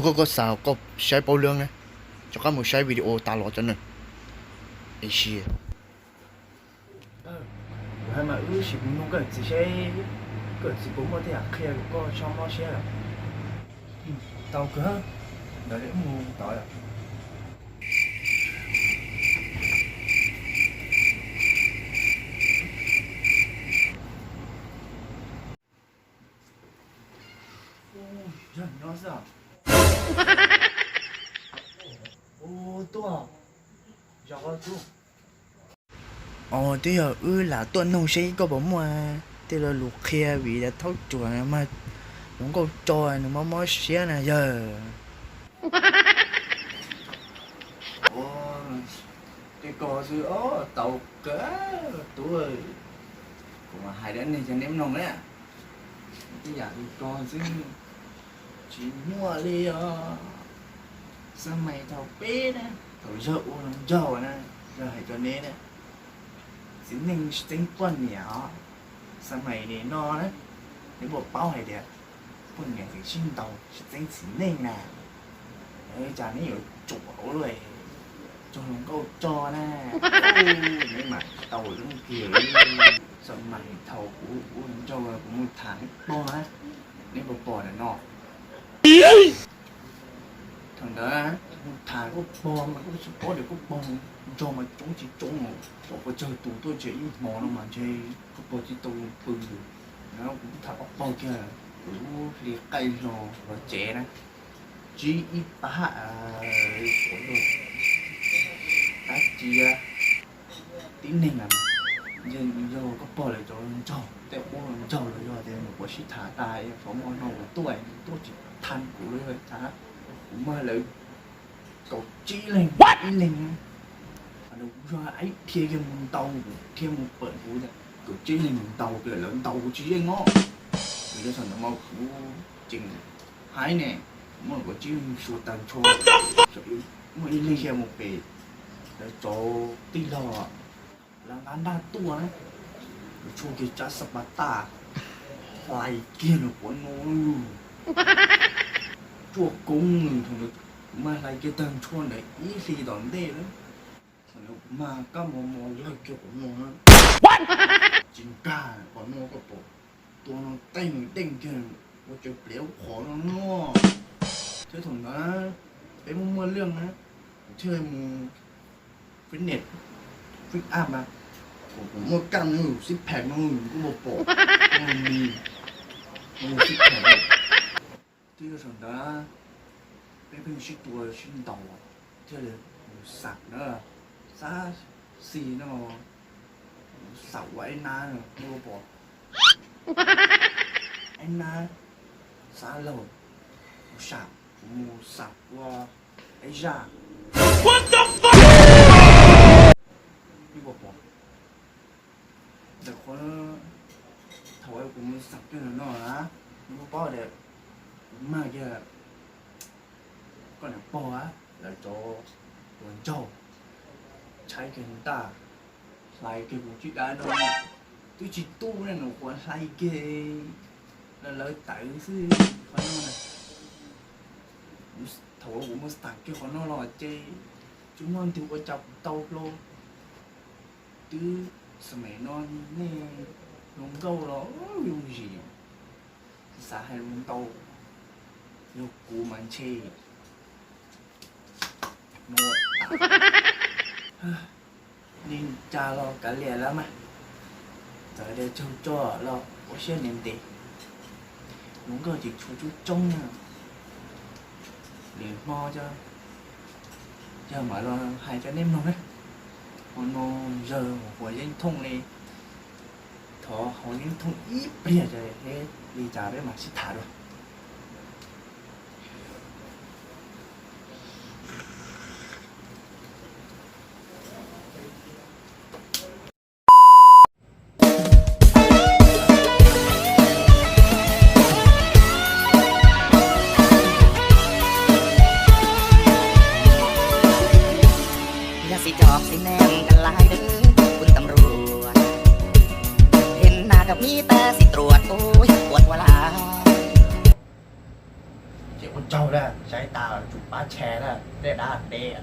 Koj, koj xav koj saib paub lawm na, rov qab mus saib video tas los cov na. Es si, kuv hais mas wb sim mus nug koj txiv seb koj txiv puas muaj tej yam qhia rau koj tso mob siab lawm. Tau kawg, ntawd wb mus tod. Yog nyob xwb. Ua tuaj, zos ua tuaj. Os, twb yog wb lam tuaj noog seb koj puas muaj tej lo lus qhia vim thaub ruam mas hluas nkauj tso nws mob mob siab na yawg. Tej ko xwb os, tau kawg tub. Kuv mas hais dab neeg cov neb mloog na, tej yam li ko xwb, tsis muaj li os. Xab mais thaum peb na, thaum yawg ua hluas nraug na, yawg hais rau neb na, txiv neej tsis txeeb poj niam os. Xab mais li no na, neb puas paub hais tias poj niam tseem sib ntaus tsis txeeb txiv neej na? Cas neb yuav tsuam ua luaj, tso hluas nkauj tso na. Neb mas tau zoo kiag li. Xab mais thaum kuv ua hluas nraug kuv mus tham neb pog na, neb puas pom ntawm no? Thaum ntawd kuv tham koj pog mas kuj tsis paub tias koj pog nrog mas coob tsis coob, pom pes tsawg tus tuaj ntshe ib hmo no mas ntshe koj pog tsis tau pw. Kuv tham koj pog kiag, kuv hli qaij hlo los tsev na, tsib ib pab, ua luaj, dab tsi tib neeg na, yog koj pog lawv cov hluas nraug, tej ua hluas nraug los yog tias nws puas sib tham tas, qhov muaj no kuv tuaj, tuaj tsis tha kuv li cas, kuv muab lawv kaum tsib leeg ib leeg, nws yog ib dhia kiag mus ntaus, dhia mus pawm kuv, kaum tsib leeg mus ntaus kiag lawv ntaus kuv tsis yeej os. Kuv yog thaum ntawd mas kuv tseem haib ne, muab kaum tsib leeg xyuas tag nrho, muaj ib leeg dhia mus pem lawv cov tij laug, lawv nqa ntaj tuaj na, kuv tshuab kiag tsab xab pas tas, hlais kiag nws quav no, tsuaj koob nws thaum ntawd, kuv mas hlais kiag tag nrho ntawd ib hlis tom ntej lawm. Thaum ntawd kuv mas kab mos mos lawg kiag quav no na, tsis nkag quav no koj pom, tua no teej deej kiag, ua tsaws pliav ub qhov no no. Thiab thaum ntawd peb muaj muaj lwj na, kuv thiaj mus fitness, fit up mas, kuv muaj kaj no, six pack no kuj pom, muaj mis, muaj six pack. Twb yog thaum ntawd peb pheej sib tua sib ntaus, thiaj li mus xam na, xab xis no, mus xam ua ib nab no, pom ib nab xab laug, mus xam, kuv mus xam ua ib zaj. Ntawm qhov, thaum kuv mus xam kiag no na, nws paub tias kuv mag kiag, koj niam pog lawv cov hluas nraug tshaib kiag ntaj, hlais kiag kuv tsis dab no, twb tsis tu ne, nws quav hlais kiag, lawv tawv xwb qhov no na. Thaum kuv mus xam kiag qhov no los ces tsis muaj ntu ua cas kuv tau hlo. Twb xam mais no nej hluas nkauj los yooj yim, xav hais lus ntau, yog kuv mas ntshe no tas. Neeg cas los kav liam lawm mas, txawm tias tsaug tso los ua siab ntev ntev, hluas nkauj ces tshuav tsoob tsoob na. Lwm hmo yawg mam los hais rau nej mloog na. Hmo no yawg mus haus yeeb thooj li, thov haus yeeb thooj ib pliag ces li cas peb mam sib tham dua. Yog xij cov xij neej kab laib dawb, kuv tub tub ruam, heev na kab mib tab xij ruam, ua ua lam. Ces ua tsaug Saib tas tsum pab share na, dej dab deb.